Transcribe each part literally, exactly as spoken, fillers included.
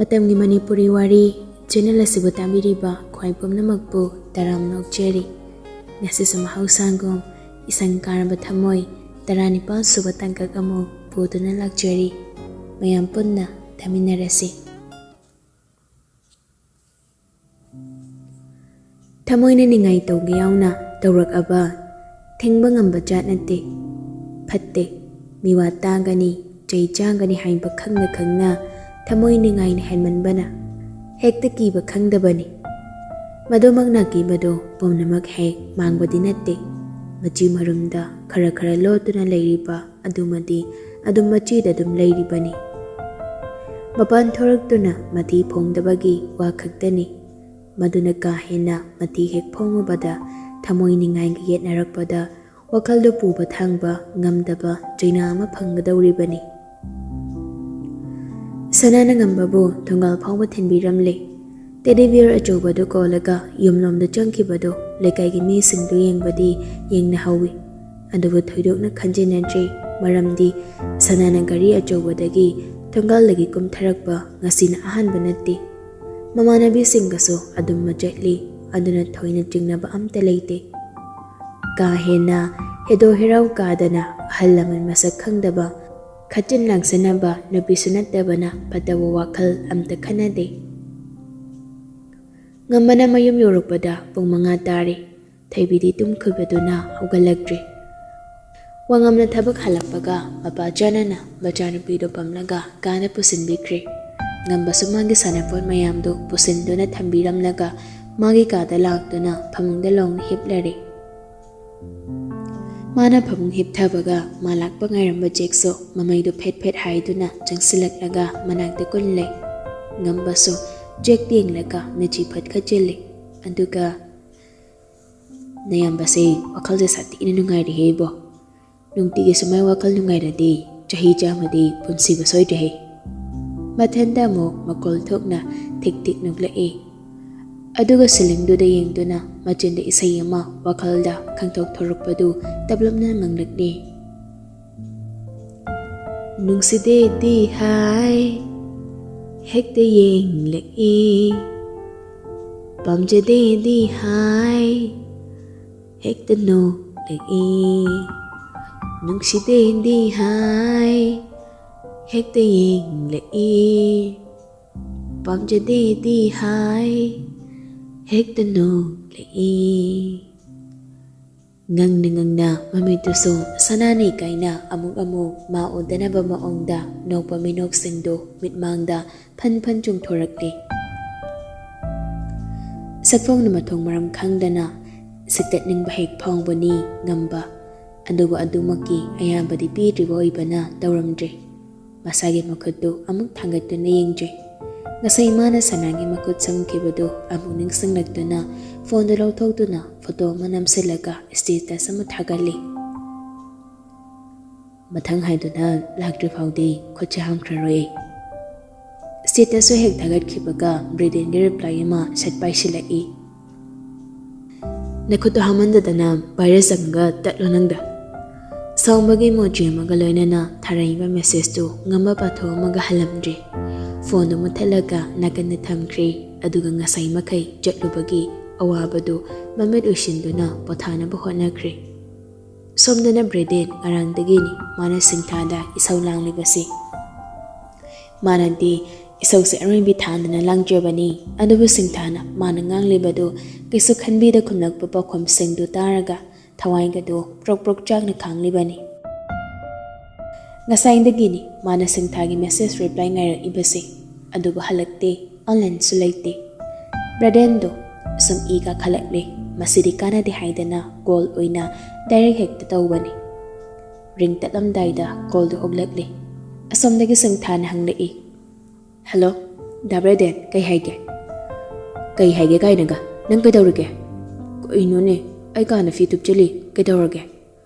ꯃꯇꯝꯒꯤ ꯃꯅꯤꯄꯨꯔꯤ ꯋꯥꯔꯤ ꯆꯦꯅꯦꯜ ꯑꯁꯤꯕꯨ ꯇꯥꯕꯤꯔꯤꯕ ꯈ꯭ꯋꯥꯏ ꯄꯨꯝꯅꯃꯛꯄꯨ ꯇꯔꯥꯝꯅ ꯑꯣꯛꯆꯔꯤ꯫ ꯉꯁꯤꯁꯨ ꯃꯍꯧꯁꯥꯒꯨꯝ ꯏꯁꯪ ꯀꯥꯔꯕ ꯊꯃꯣꯏ ꯇꯔꯥꯅꯤꯄꯥꯜ ꯁꯨꯕ ꯇꯥꯡꯀꯛ ꯑꯃ ꯄꯨꯗꯨꯅ ꯂꯥꯛꯆꯔꯤ꯫ ꯃꯌꯥꯝ ꯄꯨꯟꯅ ꯊꯥꯃꯤꯟꯅꯔꯁꯤ꯫ ꯊꯃꯣꯏꯅ ꯅꯤꯡꯉꯥꯏ ꯇꯧꯒꯦ ꯌꯥꯎꯅ ꯇꯧꯔꯛꯑꯕ ꯊꯤꯡꯕ ꯉꯝꯕ ꯖꯥꯠ ꯅꯠꯇꯦ꯫ ꯐꯠꯇꯦ꯫ ꯃꯤꯋꯥ ꯇꯥꯒꯅꯤ, ꯆꯩ ꯆꯥꯒꯅꯤ ꯍꯥꯏꯕ ꯈꯪꯅ ꯈꯪꯅ ꯊꯃꯣꯏ ꯅꯤꯡꯉꯥꯏꯅ ꯍꯦꯟꯃꯟꯕꯅ ꯍꯦꯛꯇ ꯀꯤꯕ ꯈꯪꯗꯕꯅꯤ꯫ ꯃꯗꯨꯃꯛꯅ ꯀꯤꯕꯗꯣ ꯄꯨꯝꯅꯃꯛ ꯍꯦꯛ ꯃꯥꯡꯕꯗꯤ ꯅꯠꯇꯦ꯫ ꯃꯆꯤ ꯃꯔꯨꯝꯗ ꯈꯔ ꯈꯔ ꯂꯣꯠꯇꯨꯅ ꯂꯩꯔꯤꯕ ꯑꯗꯨꯃꯗꯤ ꯑꯗꯨꯝ ꯃꯆꯤꯗ ꯑꯗꯨꯝ ꯂꯩꯔꯤꯕꯅꯤ꯫ ꯃꯄꯥꯟ ꯊꯣꯔꯛꯇꯨꯅ ꯃꯊꯤ ꯐꯣꯡꯗꯕꯒꯤ ꯋꯥ ꯈꯛꯇꯅꯤ꯫ ꯃꯗꯨꯅ ꯀꯥ ꯍꯦꯟꯅ ꯃꯊꯤ ꯍꯦꯛ ꯐꯣꯡꯉꯨꯕꯗ ꯊꯃꯣꯏ ꯅꯤꯡꯉꯥꯏꯒ ꯌꯦꯠꯅꯔꯛꯄꯗ ꯋꯥꯈꯜꯗꯨ ꯄꯨꯕ ꯊꯥꯡꯕ ꯉꯝꯗꯕ ꯆꯩꯅꯥ ꯑꯃ ꯐꯪꯒꯗꯧꯔꯤꯕꯅꯤ꯫ ꯁꯅꯥꯅ ꯉꯝꯕꯕꯨ ꯊꯣꯡꯒꯥꯜ ꯐꯥꯎꯕ ꯊꯤꯟꯕꯤꯔꯝꯂꯦ꯫ ꯇꯦꯗꯤ ꯕꯤꯌꯔ ꯑꯆꯧꯕꯗꯨ ꯀꯣꯜꯂꯒ ꯌꯨꯝꯂꯣꯝꯗ ꯆꯪꯈꯤꯕꯗꯨ ꯂꯩꯀꯥꯏꯒꯤ ꯃꯤꯁꯤꯡꯗꯨ ꯌꯦꯡꯕꯗꯤ ꯌꯦꯡꯅꯍꯧꯋꯤ꯫ ꯑꯗꯨꯕꯨ ꯊꯣꯏꯗꯣꯛꯅ ꯈꯟꯖꯤꯟꯅꯗ꯭ꯔꯤ, ꯃꯔꯝꯗꯤ ꯁꯅꯥꯅ ꯒꯥꯔꯤ ꯑꯆꯧꯕꯗꯒꯤ ꯊꯣꯡꯒꯥꯜꯗꯒꯤ ꯀꯨꯝꯊꯔꯛꯄ ꯉꯁꯤꯅ ꯑꯍꯥꯟꯕ ꯅꯠꯇꯦ꯫ ꯃꯃꯥꯟꯅꯕꯤꯁꯤꯡꯒꯁꯨ ꯑꯗꯨꯝ ꯃꯆꯠꯂꯤ, ꯑꯗꯨꯅ ꯊꯣꯏꯅ ꯆꯤꯡꯅꯕ ꯑꯝꯇ ꯂꯩꯇꯦ꯫ ꯀꯥ ꯍꯦꯟꯅ ꯍꯦꯗꯣ ꯍꯦꯔꯥꯎ ꯀꯥꯗꯅ ꯑꯍꯜ ꯂꯃꯟ ꯃꯁꯛ ꯈꯪꯗꯕ, ꯈꯠꯆꯤꯟ ꯂꯥꯡꯁꯟꯅꯕ ꯅꯨꯄꯤꯁꯨ ꯅꯠꯇꯕꯅ ꯐꯠꯇꯕ ꯋꯥꯈꯜ ꯑꯝꯇ ꯈꯟꯅꯗꯦ꯫ ꯉꯝꯕꯅ ꯃꯌꯨꯝ ꯌꯧꯔꯛꯄꯗ ꯄꯨꯡ ꯃꯉꯥ ꯇꯥꯔꯦ꯫ ꯊꯣꯏꯕꯤꯗꯤ ꯇꯨꯝꯈꯤꯕꯗꯨꯅ ꯍꯧꯒꯠꯂꯛꯇ꯭ꯔꯤ꯫ ꯋꯥꯉꯝꯅ ꯊꯕꯛ ꯍꯜꯂꯛꯄꯒ ꯃꯄꯥ ꯆꯥꯅꯅ ꯃꯆꯥꯅꯨꯄꯤꯗꯨ ꯄꯝꯂꯒ ꯀꯥꯗ ꯄꯨꯁꯤꯟꯕꯤꯈ꯭ꯔꯦ꯫ ꯉꯝꯕꯁꯨ ꯃꯥꯒꯤ ꯁꯥꯟꯅꯄꯣꯠ ꯃꯌꯥꯝꯗꯨ ꯄꯨꯁꯤꯟꯗꯨꯅ ꯊꯝꯕꯤꯔꯝꯂꯒ ꯃꯥꯒꯤ ꯀꯥꯗ ꯂꯥꯛꯇꯨꯅ ꯐꯃꯨꯡꯗ ꯂꯣꯡꯅ ꯍꯤꯞꯂꯔꯦ꯫ ꯃꯥꯅ ꯐꯃꯨꯡ ꯍꯤꯞꯊꯕꯒ ꯃꯥ ꯂꯥꯛꯄ ꯉꯥꯏꯔꯝꯕ ꯖꯦꯛꯁꯨ ꯃꯃꯩꯗꯨ ꯐꯦꯠ ꯐꯦꯠ ꯍꯥꯏꯗꯨꯅ ꯆꯪꯁꯤꯜꯂꯛꯂꯒ ꯃꯅꯥꯛꯇ ꯀꯨꯜꯂꯦ꯫ ꯉꯝꯕꯁꯨ ꯖꯦꯛ ꯌꯦꯡꯂꯒ ꯃꯤꯠꯆꯤ ꯐꯠꯀꯠꯆꯤꯜꯂꯤ꯫ ꯑꯗꯨꯒ, "ꯅꯌꯥꯝꯕꯁꯦ ꯋꯥꯈꯜꯁꯦ ꯁꯥꯊꯤꯅ ꯅꯨꯡꯉꯥꯏꯔꯦꯍꯦ ꯏꯕꯣ꯫ ꯅꯨꯡꯇꯤꯒꯤ ꯁꯨꯃꯥꯏ ꯋꯥꯈꯜ ꯅꯨꯡꯉꯥꯏꯔꯗꯤ ꯆꯍꯤ ꯆꯥꯝꯃꯗꯤ ꯄꯨꯟꯁꯤꯕ ꯁꯣꯏꯗ꯭ꯔꯦꯍꯦ꯫" ꯃꯊꯟꯇ ꯑꯃꯨꯛ ꯃꯀꯣꯜ ꯊꯣꯛꯅ ꯊꯤꯛ ꯊꯤꯛ ꯅꯣꯛꯂꯛꯏ꯫ ꯑꯗꯨꯒ ꯁꯤꯂꯤꯡꯗꯨꯗ ꯌꯦꯡꯗꯨꯅ ꯃꯆꯤꯟꯗ ꯏꯁꯩ ꯑꯃ ꯋꯥꯈꯜꯗ ꯈꯪꯊꯣꯛ ꯊꯣꯔꯛꯄꯗꯨ ꯇꯞꯂꯞꯅ ꯉꯪꯂꯛꯂꯤ꯫ "ꯅꯨꯡꯁꯤꯗꯦꯗꯤ ꯍꯥꯏ, ꯍꯦꯛꯇ ꯌꯦꯡꯂꯛꯏ꯫ ꯄꯥꯝꯖꯗꯦꯗꯤ ꯍꯥꯏ, ꯍꯦꯛꯇ ꯅꯣꯛꯂꯛꯏ꯫ ꯅꯨꯡꯁꯤꯗꯦꯗꯤ ꯍꯥꯏ, ꯍꯦꯛꯇ ꯌꯦꯡꯂꯛꯏ꯫ ꯄꯥꯝꯖꯗꯦꯗꯤ ꯍꯥꯏ, ꯍꯦꯛꯇ ꯅꯣꯛꯂꯛꯏ꯫ ꯉꯪꯅ ꯉꯪꯅ ꯃꯃꯤꯠꯇꯨꯁꯨ ꯁꯅꯥꯅꯤ ꯀꯥꯏꯅ ꯑꯃꯨꯛ ꯑꯃꯨꯛ ꯃꯥ ꯎꯗꯅꯕ ꯃꯑꯣꯡꯗ ꯅꯣꯛꯄ ꯃꯤꯅꯣꯛꯁꯤꯡꯗꯨ ꯃꯤꯠꯃꯥꯡꯗ ꯐꯟ ꯐꯟ ꯆꯣꯡꯊꯣꯔꯛꯂꯤ꯫ ꯁꯛꯐꯣꯡꯅ ꯃꯊꯣꯡ ꯃꯔꯝ ꯈꯪꯗꯅ ꯁꯤꯛꯇꯠꯅꯤꯡꯕ ꯍꯦꯛ ꯐꯥꯎꯕꯅꯤ ꯉꯝꯕ, ꯑꯗꯨꯕꯨ ꯑꯗꯨꯃꯛꯀꯤ ꯑꯌꯥꯕꯗꯤ ꯄꯤꯗ꯭ꯔꯤꯕ ꯑꯣꯏꯕꯅ ꯇꯧꯔꯝꯗ꯭ꯔꯦ꯫ ꯃꯁꯥꯒꯤ ꯃꯈꯨꯠꯇꯨ ꯑꯃꯨꯛ ꯊꯥꯡꯒꯠꯇꯨꯅ ꯌꯦꯡꯗ꯭ꯔꯤ꯫ ꯉꯁꯥꯏ ꯃꯥꯅ ꯁꯅꯥꯒꯤ ꯃꯈꯨꯠ ꯁꯝꯈꯤꯕꯗꯨ ꯑꯃꯨꯛ ꯅꯤꯡꯁꯤꯡꯂꯛꯇꯨꯅ ꯐꯣꯟꯗꯨ ꯂꯧꯊꯣꯛꯇꯨꯅ ꯐꯣꯇꯣ ꯑꯃ ꯅꯝꯁꯤꯜꯂꯒ status ꯑꯃ ꯊꯥꯒꯠꯂꯤ꯫ ꯃꯊꯪ ꯍꯥꯏꯗꯨꯅ ꯂꯥꯛꯇ꯭ꯔꯤ ꯐꯥꯎꯗꯤ ꯈꯨꯠꯁꯦ ꯍꯥꯝꯈ꯭ꯔꯔꯣꯏ꯫ Status ꯁꯨ ꯍꯦꯛ ꯊꯥꯒꯠꯈꯤꯕꯒ ꯕ꯭ꯔꯦꯗꯦꯟꯒꯤ reply ꯑꯃ ꯁꯠ ꯄꯥꯏꯁꯤꯜꯂꯛꯏ꯫ ꯅꯈꯨꯠꯇꯣ ꯍꯥꯝꯍꯟꯗꯗꯅ virus ꯑꯃꯒ ꯇꯠꯂꯣ ꯅꯪꯗ꯫ ꯁꯥꯎꯕꯒꯤ emoji ꯑꯃꯒ ꯂꯣꯏꯅꯅ ꯊꯥꯔꯛꯏꯕ message ꯇꯨ ꯉꯝꯕ ꯄꯥꯊꯣꯛꯑꯝꯃꯒ ꯍꯜꯂꯝꯗ꯭ꯔꯤ꯫ ꯐꯣꯟꯗꯨ ꯃꯨꯠꯊꯠꯂꯒ ꯅꯥꯀꯟꯗ ꯊꯝꯈ꯭ꯔꯦ꯫ ꯑꯗꯨꯒ ꯉꯁꯥꯏ ꯃꯈꯩ ꯆꯠꯂꯨꯕꯒꯤ ꯑꯋꯥꯕꯗꯨ ꯃꯃꯤꯠ ꯎꯏꯁꯤꯟꯗꯨꯅ ꯄꯣꯊꯥꯅꯕ ꯍꯣꯠꯅꯈ꯭ꯔꯦ꯫ ꯁꯣꯝꯗꯅ ꯕ꯭ꯔꯦꯗꯦꯟ ꯉꯔꯥꯡꯗꯒꯤꯅꯤ ꯃꯥꯅ ꯁꯤꯡꯊꯥꯗ ꯏꯁꯧ ꯂꯥꯡꯂꯤꯕꯁꯤ꯫ ꯃꯥꯅꯗꯤ ꯏꯁꯧꯁꯦ ꯑꯔꯣꯏꯕꯤ ꯊꯥꯡꯗꯅ ꯂꯥꯡꯖꯕꯅꯤ꯫ ꯑꯗꯨꯕꯨ ꯁꯤꯡꯊꯥꯅ ꯃꯥꯅ ꯉꯥꯡꯂꯤꯕꯗꯨ ꯀꯩꯁꯨ ꯈꯟꯕꯤꯗ ꯈꯨꯝꯂꯛꯄ ꯄꯥꯎꯈꯨꯝꯁꯤꯡꯗꯨ ꯇꯥꯔꯒ ꯊꯋꯥꯏꯒꯗꯨ ꯄ꯭ꯔꯣꯛ ꯄ꯭ꯔꯣꯛ ꯆꯥꯛꯅ ꯈꯥꯡꯂꯤꯕꯅꯤ꯫ ꯉꯁꯥꯏꯗꯒꯤꯅꯤ ꯃꯥꯅ ꯁꯤꯡꯊꯥꯒꯤ message reply ꯉꯥꯏꯔꯛꯏꯕꯁꯦ, ꯑꯗꯨꯕꯨ ꯍꯜꯂꯛꯇꯦ, online ꯁꯨ ꯂꯩꯇꯦ꯫ ꯕ꯭ꯔꯦꯗꯦꯟꯗꯣ ꯁꯨꯝ ꯏ ꯀꯥꯈꯠꯂꯛꯂꯦ꯫ ꯃꯁꯤꯗꯤ ꯀꯥꯟꯅꯗꯦ ꯍꯥꯏꯗꯅ call ꯑꯣꯏꯅ direct ꯍꯦꯛꯇ ꯇꯧꯕꯅꯤ꯫ Ring ꯇꯠꯂꯝꯗꯥꯏꯗ call ꯗꯨ ꯑꯣꯛꯂꯛꯂꯦ꯫ ꯑꯁꯣꯝꯗꯒꯤ ꯁꯤꯡꯊꯥꯅ ꯍꯪꯂꯛꯏ, "Hello, ꯗꯥ ꯕ꯭ꯔꯦꯗꯦꯟ, ꯀꯩ ꯍꯥꯏꯒꯦ?" "ꯀꯩ ꯍꯥꯏꯒꯦ ꯀꯥꯏꯅꯒ? ꯅꯪ ꯀꯩꯗꯧꯔꯒꯦ?" "ꯀꯩꯅꯣꯅꯦ, ꯑꯩ ꯀꯥꯟꯗ ꯐꯤ ꯊꯨꯞꯆꯜꯂꯤ, ꯀꯩꯗꯧꯔꯒꯦ?"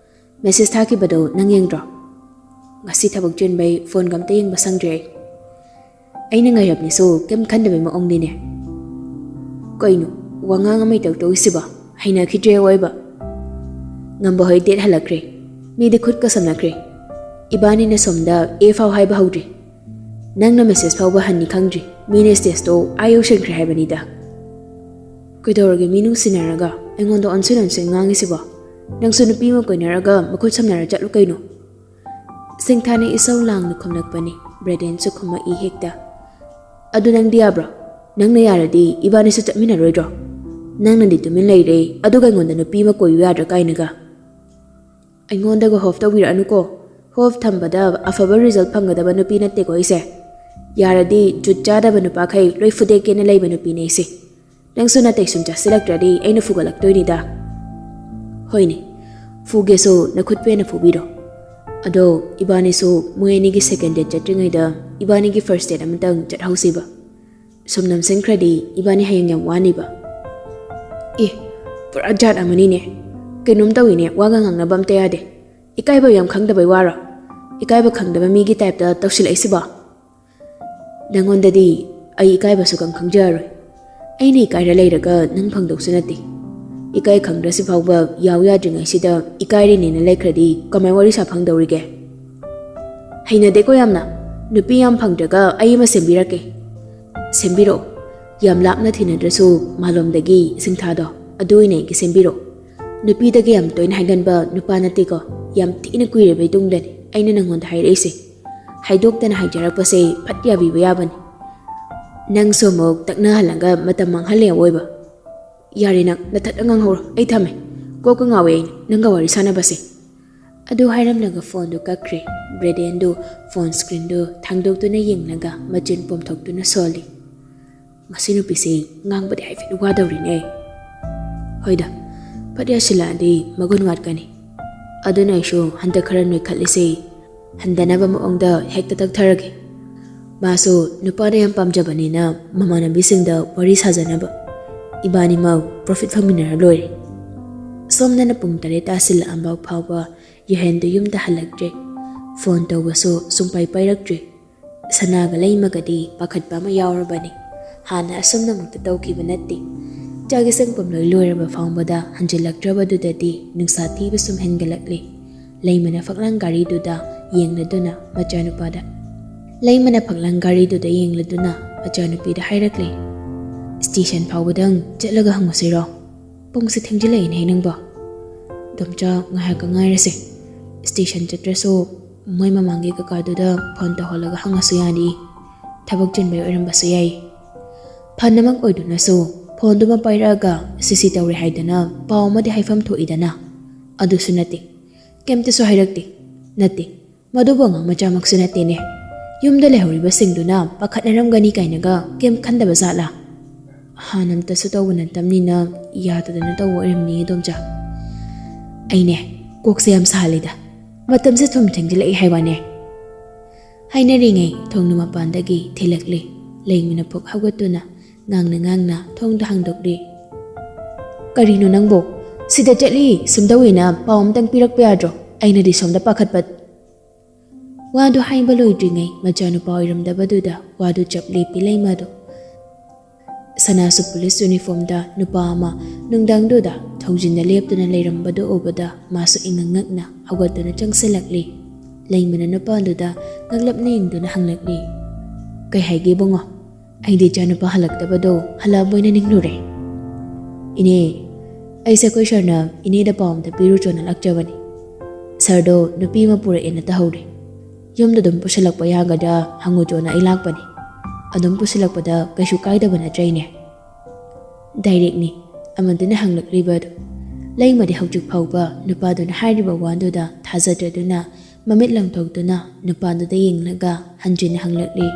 "Message ꯊꯥꯈꯤꯕꯗꯣ ꯅꯪ ꯌꯦꯡꯗ꯭ꯔꯣ?" "ꯉꯁꯤ ꯊꯕꯛ ꯆꯤꯟꯕꯩ ꯐꯣꯟꯒ ꯑꯝꯇ ꯌꯦꯡꯕ ꯁꯪꯗ꯭ꯔꯦ ꯑꯩ꯫ ꯑꯩꯅ ꯉꯥꯏꯔꯕꯅꯤꯁꯨ ꯀꯩꯝ ꯈꯟꯗꯕꯩ ꯃꯑꯣꯡꯅꯤꯅꯦ꯫ ꯀꯩꯅꯣ, ꯋꯥꯉꯥꯡ ꯑꯃ ꯏꯇꯧ ꯇꯧꯏꯁꯤꯕꯣ? ꯍꯩꯅꯈꯤꯗ꯭ꯔꯦ ꯑꯋꯣꯏꯕ꯫ ꯉꯝꯕ ꯍꯣꯏ date ꯍꯜꯂꯛꯈ꯭ꯔꯦ꯫ ꯃꯤꯗꯤ ꯈꯨꯠꯀ ꯁꯝꯅꯈ꯭ꯔꯦ꯫ ꯏꯕꯥꯅꯤꯅ ꯁꯣꯝꯗ A ꯐꯥꯎ ꯍꯥꯏꯕ ꯍꯧꯗ꯭ꯔꯤ꯫ ꯅꯪꯅ ꯃꯦꯁꯦꯖ ꯐꯥꯎꯕ ꯍꯟꯅꯤ ꯈꯪꯗ꯭ꯔꯤ꯫ ꯃꯤꯅ ꯁ꯭ꯇꯦꯖꯇꯣ ꯑꯥ ꯌꯧꯁꯤꯟꯈ꯭ꯔꯦ ꯍꯥꯏꯕꯅꯤꯗ꯫ ꯀꯩꯗꯧꯔꯒꯦ ꯃꯤ ꯅꯨꯡꯁꯤꯅꯔꯒ ꯑꯩꯉꯣꯟꯗ ꯑꯣꯟꯁꯤꯟ ꯑꯣꯟꯁꯤꯟ ꯉꯥꯡꯉꯤꯁꯤꯕꯣ? ꯅꯪꯁꯨ ꯅꯨꯄꯤ ꯑꯃ ꯀꯣꯏꯅꯔꯒ ꯃꯈꯨꯠ ꯁꯝꯅꯔ ꯆꯠꯂꯨ ꯀꯩꯅꯣ꯫ ꯁꯤꯡꯊꯥꯅ ꯏꯁꯧ ꯂꯥꯡꯅ ꯈꯨꯝꯂꯛꯄꯅꯤ꯫ ꯕ꯭ꯔꯦꯗꯦꯟꯁꯨ ꯈꯨꯝꯃꯛꯏ ꯍꯦꯛꯇ꯫ ꯑꯗꯨ ꯅꯪꯗꯤ ꯌꯥꯕ꯭ꯔꯣ? ꯅꯪꯅ ꯌꯥꯔꯗꯤ ꯏꯕꯥꯅꯤꯁꯨ ꯆꯠꯃꯤꯟꯅꯔꯣꯏꯗ꯭ꯔꯣ? ꯅꯪꯅꯗꯤ ꯇꯨꯃꯤꯟ ꯂꯩꯔꯦ, ꯑꯗꯨꯒ ꯑꯩꯉꯣꯟꯗ ꯅꯨꯄꯤ ꯑꯃ ꯀꯣꯏꯌꯨ ꯌꯥꯗ꯭ꯔꯥ ꯀꯥꯏꯅꯒ꯫ ꯑꯩꯉꯣꯟꯗꯒ ꯍꯣꯞ ꯇꯧꯕꯤꯔꯛꯑꯅꯨꯀꯣ꯫ ꯍꯣꯞ ꯊꯝꯕꯗ ꯑꯐꯕ ꯔꯤꯖꯜ ꯐꯪꯒꯗꯕ ꯅꯨꯄꯤ ꯅꯠꯇꯦꯀꯣ ꯑꯩꯁꯦ꯫ ꯌꯥꯔꯗꯤ ꯖꯨꯠ ꯆꯥꯗꯕ ꯅꯨꯄꯥꯈꯩ ꯂꯣꯏ ꯐꯨꯗꯦꯛꯀꯦꯅ ꯂꯩꯕ ꯅꯨꯄꯤꯅꯦ ꯑꯩꯁꯦ꯫ ꯅꯪꯁꯨ ꯅꯥꯇꯩ ꯁꯨꯝ ꯆꯥꯁꯤꯜꯂꯛꯇ꯭ꯔꯗꯤ ꯑꯩꯅ ꯐꯨꯒꯠꯂꯛꯇꯣꯏꯅꯤꯗ꯫ ꯍꯣꯏꯅꯦ, ꯐꯨꯒꯦꯁꯨ ꯅꯈꯨꯠ ꯄꯦꯟꯅ ꯐꯨꯕꯤꯔꯣ꯫ ꯑꯗꯣ ꯏꯕꯥꯅꯤꯁꯨ ꯃꯣꯏ ꯑꯅꯤꯒꯤ ꯁꯦꯀꯦꯟ ꯗꯦꯠ ꯆꯠꯇ꯭ꯔꯤꯉꯩꯗ ꯏꯕꯥꯅꯤꯒꯤ ꯐꯥꯔꯁ ꯗꯦꯠ ꯑꯃꯇꯪ ꯆꯠꯍꯧꯁꯤꯕ꯫ ꯁꯨꯝ ꯅꯝꯁꯤꯟꯈ꯭ꯔꯗꯤ ꯏꯕꯥꯅꯤ ꯍꯌꯦꯡ ꯌꯥꯝ ꯋꯥꯅꯤꯕ꯫ ꯑꯦ, ꯄꯨꯔꯥ ꯖꯥꯠ ꯑꯃꯅꯤꯅꯦ꯫ ꯀꯩꯅꯣꯝ ꯇꯧꯏꯅꯦ, ꯋꯥꯒ ꯉꯥꯡꯅꯕ ꯑꯝꯇ ꯌꯥꯗꯦ꯫ ꯏꯀꯥꯏꯕ ꯌꯥꯝ ꯈꯪꯗꯕꯩ ꯋꯥꯔꯣ? ꯏꯀꯥꯏꯕ ꯈꯪꯗꯕ ꯃꯤꯒꯤ ꯇꯥꯏꯞꯇ ꯇꯧꯁꯤꯜꯂꯛꯏꯁꯤꯕꯣ? ꯅꯪꯉꯣꯟꯗꯗꯤ ꯑꯩ ꯏꯀꯥꯏꯕ ꯁꯨꯈꯪ ꯈꯪꯖꯔꯔꯣꯏ꯫ ꯑꯩꯅ ꯏꯀꯥꯏꯔ ꯂꯩꯔꯒ ꯅꯪ ꯐꯪꯗꯧꯁꯨ ꯅꯠꯇꯦ꯫ ꯏꯀꯥꯏ ꯈꯪꯗ꯭ꯔꯁꯤ ꯐꯥꯎꯕ ꯌꯥꯎ ꯌꯥꯗ꯭ꯔꯤꯉꯩꯁꯤꯗ ꯏꯀꯥꯏꯔꯤꯅꯦꯅ ꯂꯩꯈ꯭ꯔꯗꯤ ꯀꯃꯥꯏ ꯋꯥꯔꯤ ꯁꯥ ꯐꯪꯗꯧꯔꯤꯒꯦ? ꯍꯩꯅꯗꯦꯀꯣ ꯌꯥꯝꯅ꯫ ꯅꯨꯄꯤ ꯌꯥꯝ ꯐꯪꯗ꯭ꯔꯒ ꯑꯩ ꯑꯃ ꯁꯦꯝꯕꯤꯔꯛꯀꯦ꯫ ꯁꯦꯝꯕꯤꯔꯛꯑꯣ꯫ ꯌꯥꯝ ꯂꯥꯞꯅ ꯊꯤꯅꯗ꯭ꯔꯁꯨ ꯃꯥꯂꯣꯝꯗꯒꯤ ꯁꯤꯡꯊꯥꯗꯣ, ꯑꯗꯨ ꯑꯣꯏꯅ ꯑꯩꯒꯤ ꯁꯦꯝꯕꯤꯔꯛꯑꯣ꯫ ꯅꯨꯄꯤꯗꯒ ꯌꯥꯝ ꯇꯣꯏꯅ ꯍꯥꯏꯒꯟꯕ ꯅꯨꯄꯥ ꯅꯠꯇꯦꯀꯣ꯫ ꯌꯥꯝ ꯊꯤꯅ ꯀꯨꯏꯔꯕꯩ ꯇꯨꯡꯗꯅꯤ ꯑꯩꯅ ꯅꯪꯉꯣꯟꯗ ꯍꯥꯏꯔꯛꯏꯁꯦ꯫ ꯍꯥꯏꯗꯣꯛꯇꯅ ꯍꯥꯏꯖꯔꯛꯄꯁꯦ ꯐꯠ ꯌꯥꯕꯤꯕ ꯌꯥꯕꯅꯤ꯫ ꯅꯪꯁꯨ ꯑꯃꯨꯛ ꯇꯛꯅꯍꯜꯂꯒ ꯃꯇꯝ ꯃꯥꯡꯍꯜꯂꯦ ꯑꯋꯣꯏꯕ꯫ ꯌꯥꯔꯦ, ꯅꯪ ꯅꯊꯠꯅ ꯉꯥꯡꯍꯧꯔꯣ, ꯑꯩ ꯊꯝꯃꯦ꯫ ꯀꯣꯛꯀ ꯉꯥꯎꯋꯦ ꯑꯩ ꯅꯪꯒ ꯋꯥꯔꯤ ꯁꯥꯟꯅꯕꯁꯦ꯫ ꯑꯗꯨ ꯍꯥꯏꯔꯝꯂꯒ ꯐꯣꯟꯗꯨ ꯀꯛꯈ꯭ꯔꯦ꯫ ꯕ꯭ꯔꯦꯗꯦꯟꯗꯨ ꯐꯣꯟ ꯁ꯭ꯀ꯭ꯔꯤꯟꯗꯨ ꯊꯥꯡꯗꯣꯛꯇꯨꯅ ꯌꯦꯡꯂꯒ ꯃꯆꯤꯟ ꯄꯣꯝꯊꯣꯛꯇꯨꯅ ꯁꯣꯜꯂꯤ꯫ ꯃꯁꯤ ꯅꯨꯄꯤꯁꯤ ꯉꯥꯡꯕꯗꯤ ꯍꯥꯏꯐꯦꯠ ꯋꯥꯗꯧꯔꯤꯅꯦ꯫ ꯍꯣꯏꯗ, ꯐꯠ ꯌꯥꯁꯤꯜꯂꯛꯑꯗꯤ ꯃꯒꯨꯟ ꯋꯥꯠꯀꯅꯤ꯫ ꯑꯗꯨꯅ ꯑꯩꯁꯨ ꯍꯟꯗꯛ ꯈꯔ ꯅꯣꯏꯈꯠꯂꯤꯁꯦ ꯍꯟꯊꯅꯕ ꯃꯑꯣꯡꯗ ꯍꯦꯛꯇ ꯇꯛꯊꯔꯒꯦ꯫ ꯃꯥꯁꯨ ꯅꯨꯄꯥꯅ ꯌꯥꯝ ꯄꯥꯝꯖꯕꯅꯤꯅ ꯃꯃꯥꯟꯅꯕꯤꯁꯤꯡꯗ ꯋꯥꯔꯤ ꯁꯥꯖꯅꯕ꯫ ꯏꯕꯥꯅꯤꯃꯛ ꯄ꯭ꯔꯣꯐꯤꯠ ꯐꯪꯃꯤꯟꯅꯔ ꯂꯣꯏꯔꯦ꯫ ꯁꯣꯝꯗꯅ ꯄꯨꯡ ꯇꯔꯦꯠ ꯇꯥꯁꯤꯜꯂꯛꯑꯝꯕ ꯐꯥꯎꯕ ꯌꯨꯍꯦꯟꯗꯨ ꯌꯨꯝꯗ ꯍꯜꯂꯛꯇ꯭ꯔꯦ꯫ ꯐꯣꯟ ꯇꯧꯕꯁꯨ ꯁꯨꯡꯄꯥꯏ ꯄꯥꯏꯔꯛꯇ꯭ꯔꯦ꯫ ꯁꯅꯥꯒ ꯂꯩꯃꯒꯗꯤ ꯄꯥꯈꯠꯄ ꯑꯃ ꯌꯥꯎꯔꯕꯅꯤ꯫ ꯍꯥꯟꯅ ꯑꯁꯨꯝꯅꯃꯛꯇ ꯇꯧꯈꯤꯕ ꯅꯠꯇꯦ꯫ ꯆꯥꯛ ꯏꯁꯤꯡ ꯄꯨꯝꯂꯣꯏ ꯂꯣꯏꯔꯕ ꯐꯥꯎꯕꯗ ꯍꯟꯖꯤꯜꯂꯛꯇ꯭ꯔꯕꯗꯨꯗꯗꯤ ꯅꯨꯡꯁꯥ ꯊꯤꯕ ꯁꯨꯝ ꯍꯦꯟꯒꯠꯂꯛꯂꯦ꯫ ꯂꯩꯃꯅ ꯐꯛꯂꯥꯡ ꯒꯥꯔꯤꯗꯨꯗ ꯌꯦꯡꯂꯗꯨꯅ ꯃꯆꯥꯅꯨꯄꯥꯗ, ꯂꯩꯃꯅ ꯐꯛꯂꯥꯡ ꯒꯥꯔꯤꯗꯨꯗ ꯌꯦꯡꯂꯗꯨꯅ ꯃꯆꯥꯅꯨꯄꯤꯗ ꯍꯥꯏꯔꯛꯂꯦ, "ꯁ꯭ꯇꯦꯁꯟ ꯐꯥꯎꯕꯗꯪ ꯆꯠꯂꯒ ꯍꯪꯉꯨꯁꯤꯔꯣ? ꯄꯨꯡꯁꯦ ꯊꯦꯡꯖꯤꯜꯂꯛꯏꯅꯦ ꯅꯪꯕꯣ꯫" "ꯗꯣꯝꯆꯥ, ꯉꯥꯏꯍꯥꯛꯀ ꯉꯥꯏꯔꯁꯦ꯫ ꯁ꯭ꯇꯦꯁꯟ ꯆꯠꯇ꯭ꯔꯁꯨ ꯃꯣꯏ ꯃꯃꯥꯡꯒꯤ ꯀꯀꯥꯗꯨꯗ ꯐꯣꯟ ꯇꯧꯍꯜꯂꯒ ꯍꯪꯉꯁꯨ ꯌꯥꯅꯤ꯫ ꯊꯕꯛ ꯆꯤꯟꯕꯩ ꯑꯣꯏꯔꯝꯕꯁꯨ ꯌꯥꯏ꯫" ꯐꯅꯃꯛ ꯑꯣꯏꯗꯨꯅꯁꯨ ꯐꯣꯟꯗꯨꯃ ꯄꯥꯏꯔꯛꯑꯒ ꯁꯤꯁꯤ ꯇꯧꯔꯦ ꯍꯥꯏꯗꯅ ꯄꯥꯎ ꯑꯃꯗꯤ ꯍꯥꯏꯐꯝ ꯊꯣꯛꯏꯗꯅ꯫ ꯑꯗꯨꯁꯨ ꯅꯠꯇꯦ꯫ ꯀꯩꯝꯇꯁꯨ ꯍꯥꯏꯔꯛꯇꯦ꯫ ꯅꯠꯇꯦ, ꯃꯗꯨꯕꯨ ꯑꯉꯥꯡ ꯃꯆꯥꯃꯛꯁꯨ ꯅꯠꯇꯦꯅꯦ꯫ ꯌꯨꯝꯗ ꯂꯩꯍꯧꯔꯤꯕꯁꯤꯡꯗꯨꯅ ꯄꯥꯈꯠꯅꯔꯝꯒꯅꯤ ꯀꯥꯏꯅꯒ ꯀꯩꯝ ꯈꯟꯗꯕ ꯖꯥꯠꯂꯥ? ꯍꯥꯟꯅ ꯑꯝꯇꯁꯨ ꯇꯧꯕ ꯅꯠꯇꯕꯅꯤꯅ ꯌꯥꯗꯗꯅ ꯇꯧꯕ ꯑꯣꯏꯔꯝꯅꯤ, ꯏꯗꯣꯝꯆꯥ꯫ ꯑꯩꯅꯦ, ꯀꯣꯛꯁꯦ ꯌꯥꯝ ꯁꯥꯍꯜꯂꯤꯗ꯫ ꯃꯇꯝꯁꯦ ꯊꯨꯝ ꯊꯦꯡꯖꯤꯜꯂꯛꯏ ꯍꯥꯏꯕꯅꯦ꯫ ꯍꯥꯏꯅꯔꯤꯉꯩ ꯊꯣꯡꯅ ꯃꯄꯥꯟꯗꯒꯤ ꯊꯤꯜꯂꯛꯂꯤ꯫ ꯂꯩꯃꯅ ꯐꯨꯛ ꯍꯧꯒꯠꯇꯨꯅ ꯉꯥꯡꯅ ꯉꯥꯡꯅ ꯊꯣꯡꯗꯣ ꯍꯥꯡꯗꯣꯛꯂꯤ꯫ "ꯀꯔꯤꯅꯣ ꯅꯪꯕꯣ? ꯁꯤꯗ ꯆꯠꯂꯤ ꯁꯨꯝꯗꯧꯋꯦꯅ ꯄꯥꯎ ꯑꯝꯇꯪ ꯄꯤꯔꯛꯄ ꯌꯥꯗ꯭ꯔꯣ? ꯑꯩꯅꯗꯤ ꯁꯣꯝꯗ ꯄꯥꯈꯠꯄ꯫" ꯋꯥꯗꯨ ꯍꯥꯏꯕ ꯂꯣꯏꯗ꯭ꯔꯤꯉꯩ ꯃꯆꯥꯅꯨꯄꯥ ꯑꯣꯏꯔꯝꯗꯕꯗꯨꯗ ꯋꯥꯗꯨ ꯆꯞ ꯂꯦꯞꯄꯤ ꯂꯩꯃꯗꯨ꯫ ꯁꯅꯥꯁꯨ ꯄꯨꯂꯤꯁ ꯌꯨꯅꯤꯐꯣꯔꯝꯗ ꯅꯨꯄꯥ ꯑꯃ ꯅꯨꯡꯗꯥꯡꯗꯨꯗ ꯊꯣꯡꯖꯤꯟꯗ ꯂꯦꯞꯇꯨꯅ ꯂꯩꯔꯝꯕꯗꯨ ꯎꯕꯗ ꯃꯥꯁꯨ ꯏꯉꯛ ꯉꯛꯅ ꯍꯧꯒꯠꯇꯨꯅ ꯆꯪꯁꯤꯜꯂꯛꯂꯤ꯫ ꯂꯩꯃꯅ ꯅꯨꯄꯥꯗꯨꯗ ꯉꯛꯂꯞꯅ ꯌꯦꯡꯗꯨꯅ ꯍꯪꯂꯛꯂꯤ, "ꯀꯩ ꯍꯥꯏꯒꯦ ꯏꯕꯨꯡꯉꯣ? ꯑꯩꯗꯤ ꯏꯆꯥꯅꯨꯄꯥ ꯍꯜꯂꯛꯇꯕꯗꯣ ꯍꯜꯂꯛꯑꯕꯣꯏꯅ ꯅꯤꯡꯂꯨꯔꯦ꯫" "ꯏꯅꯦ, ꯑꯩꯁꯦ ꯑꯩꯈꯣꯏ ꯁꯥꯔꯅ ꯏꯅꯦꯗ ꯄꯥꯎ ꯑꯝꯇ ꯄꯤꯔꯨꯆꯣꯅ ꯂꯥꯛꯆꯕꯅꯤ꯫ ꯁꯥꯔꯗꯣ ꯅꯨꯄꯤ ꯑꯃ ꯄꯨꯔꯛꯑꯦꯅ ꯇꯥꯍꯧꯔꯦ꯫ ꯌꯨꯝꯗ ꯑꯗꯨꯝ ꯄꯨꯁꯤꯜꯂꯛꯄ ꯌꯥꯒꯗ꯭ꯔꯥ ꯍꯪꯉꯨꯆꯣꯅ ꯑꯩ ꯂꯥꯛꯄꯅꯤ꯫ ꯑꯗꯨꯝ ꯄꯨꯁꯤꯜꯂꯛꯄꯗ ꯀꯩꯁꯨ ꯀꯥꯏꯗꯕ ꯅꯠꯇ꯭ꯔꯥ ꯏꯅꯦ?" ꯗꯥꯏꯔꯦꯛꯅꯤ ꯑꯃꯗꯨꯅ ꯍꯪꯂꯛꯂꯤꯕ ꯑꯗꯨ꯫ ꯂꯩꯃꯗꯤ ꯍꯧꯖꯤꯛ ꯐꯥꯎꯕ ꯅꯨꯄꯥꯗꯨꯅ ꯍꯥꯏꯔꯤꯕ ꯋꯥꯗꯨꯗ ꯊꯥꯖꯗ꯭ꯔꯗꯨꯅ ꯃꯃꯤꯠ ꯂꯪꯊꯣꯛꯇꯨꯅ ꯅꯨꯄꯥꯗꯨꯗ ꯌꯦꯡꯂꯒ ꯍꯟꯖꯤꯟꯅ ꯍꯪꯂꯛꯂꯤ,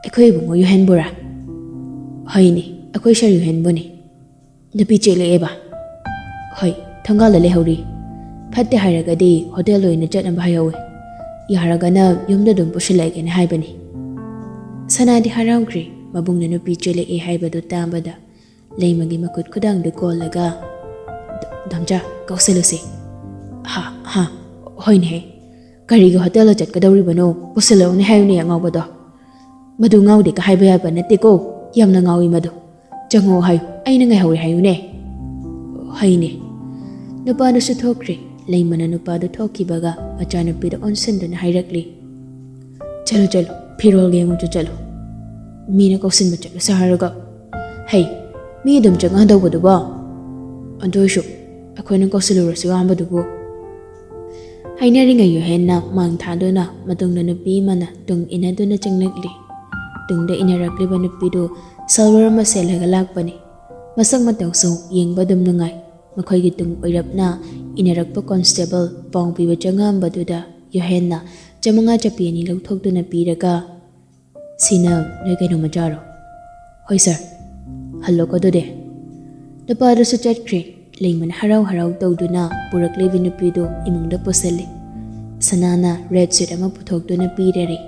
"ꯑꯩꯈꯣꯏ ꯏꯕꯨꯡꯉꯣ ꯌꯨꯍꯦꯟꯕꯨꯔꯥ?" "ꯍꯣꯏꯅꯦ, ꯑꯩꯈꯣꯏ ꯁꯥꯔ ꯌꯨꯍꯦꯟꯕꯨꯅꯦ꯫" "ꯅꯨꯄꯤ ꯆꯦꯜꯂꯛꯑꯦꯕ?" "ꯍꯣꯏ, ꯊꯣꯡꯒꯥꯜꯗ ꯂꯩꯍꯧꯔꯤ꯫ ꯐꯠꯇꯦ ꯍꯥꯏꯔꯒꯗꯤ ꯍꯣꯇꯦꯜ ꯑꯣꯏꯅ ꯆꯠꯅꯕ ꯍꯥꯏꯍꯧꯋꯦ꯫ ꯌꯥꯔꯒꯅ ꯌꯨꯝꯗ ꯑꯗꯨꯝ ꯄꯨꯁꯤꯜꯂꯛꯑꯒꯦꯅ ꯍꯥꯏꯕꯅꯤ꯫" ꯁꯅꯥꯗꯤ ꯍꯔꯥꯎꯈ꯭ꯔꯦ ꯃꯕꯨꯡꯅ ꯅꯨꯄꯤ ꯆꯦꯜꯂꯛꯑꯦ ꯍꯥꯏꯕꯗꯨ ꯇꯥꯕꯗ꯫ ꯂꯩꯃꯒꯤ ꯃꯈꯨꯠ ꯈꯨꯗꯥꯡꯗꯨ ꯀꯣꯜꯂꯒ, "ꯗꯣꯝꯆꯥ, ꯀꯧꯁꯜꯂꯨꯁꯦ꯫" "ꯍꯥ, ꯍꯥ, ꯍꯣꯏꯅꯦꯍꯦ꯫ ꯀꯔꯤꯒꯤ ꯍꯣꯇꯦꯜꯗ ꯆꯠꯀꯗꯧꯔꯤꯕꯅꯣ? ꯄꯨꯁꯤꯜꯂꯛꯎꯅꯦ ꯍꯥꯏꯌꯨꯅꯦ ꯑꯉꯥꯎꯕꯗꯣ꯫" "ꯃꯗꯨ ꯉꯥꯎꯗꯦꯒ ꯍꯥꯏꯕ ꯌꯥꯕ ꯅꯠꯇꯦꯀꯣ꯫ ꯌꯥꯝꯅ ꯉꯥꯎꯏ ꯃꯗꯨ꯫ ꯆꯪꯉꯛꯑꯣ ꯍꯥꯏꯌꯨ, ꯑꯩꯅ ꯉꯥꯏꯍꯧꯔꯦ ꯍꯥꯏꯌꯨꯅꯦ꯫" "ꯍꯣꯏꯅꯦ꯫" ꯅꯨꯄꯥꯗꯨꯁꯨ ꯊꯣꯛꯈ꯭ꯔꯦ꯫ ꯂꯩꯃꯅ ꯅꯨꯄꯥꯗꯨ ꯊꯣꯛꯈꯤꯕꯒ ꯃꯆꯥꯅꯨꯄꯤꯗ ꯑꯣꯟꯁꯤꯟꯗꯨꯅ ꯍꯥꯏꯔꯛꯂꯤ, "ꯆꯠꯂꯨ, ꯆꯠꯂꯨ, ꯐꯤꯔꯣꯜꯒ ꯌꯦꯡꯉꯨꯆꯣ, ꯆꯠꯂꯨ꯫ ꯃꯤꯅ ꯀꯧꯁꯤꯟꯕ ꯆꯠꯂꯨꯁꯦ ꯍꯥꯏꯔꯒ꯫ ꯍꯩ, ꯃꯤ ꯑꯗꯨꯝ ꯆꯪꯅꯗꯧꯕꯗꯨꯕꯣ? ꯑꯗꯨ ꯑꯣꯏꯔꯁꯨ ꯑꯩꯈꯣꯏꯅ ꯀꯧꯁꯤꯜꯂꯨꯔꯁꯨ ꯑꯍꯥꯟꯕꯗꯨꯕꯨ?" ꯍꯥꯏꯅꯔꯤꯉꯩ ꯌꯨꯍꯦꯟꯅ ꯃꯥꯡ ꯊꯥꯗꯨꯅ ꯃꯇꯨꯡꯗ ꯅꯨꯄꯤ ꯑꯃꯅ ꯇꯨꯡ ꯏꯟꯅꯗꯨꯅ ꯆꯪꯂꯛꯂꯤ꯫ ꯇꯨꯡꯗ ꯏꯟꯅꯔꯛꯂꯤꯕ ꯅꯨꯄꯤꯗꯨ ꯁꯜꯋꯥꯔ ꯑꯃ ꯁꯦꯠꯂꯒ ꯂꯥꯛꯄꯅꯤ꯫ ꯃꯁꯛ ꯃꯇꯧꯁꯨ ꯌꯦꯡꯕ ꯑꯗꯨꯝ ꯅꯨꯡꯉꯥꯏ꯫ ꯃꯈꯣꯏꯒꯤ ꯇꯨꯡ ꯑꯣꯏꯔꯞꯅ ꯏꯟꯅꯔꯛꯄ ꯀꯣꯟꯁꯇꯦꯕꯜ ꯄꯥꯎ ꯄꯤꯕ ꯆꯪꯉꯛꯑꯝꯕꯗꯨꯗ ꯌꯨꯍꯦꯟꯅ ꯆꯃꯉꯥ ꯆꯞꯄꯤ ꯑꯅꯤ ꯂꯧꯊꯣꯛꯇꯨꯅ ꯄꯤꯔꯒ, "ꯁꯤꯅ ꯅꯣꯏ ꯀꯩꯅꯣ ꯃꯆꯥꯔꯣ?" "ꯍꯣꯏ ꯁꯥꯔ꯫" "ꯍꯜꯂꯣꯀꯣ ꯑꯗꯨꯗꯤ꯫" ꯅꯨꯄꯥꯗꯨꯁꯨ ꯆꯠꯈ꯭ꯔꯦ꯫ ꯂꯩꯃꯅ ꯍꯔꯥꯎ ꯍꯔꯥꯎ ꯇꯧꯗꯨꯅ ꯄꯨꯔꯛꯂꯤꯕꯤ ꯅꯨꯄꯤꯗꯨ ꯏꯃꯨꯡꯗ ꯄꯨꯁꯤꯜꯂꯤ꯫ ꯁꯅꯥꯅ ꯔꯦꯗ ꯁꯤꯠ ꯑꯃ ꯄꯨꯊꯣꯛꯇꯨꯅ ꯄꯤꯔꯔꯦ꯫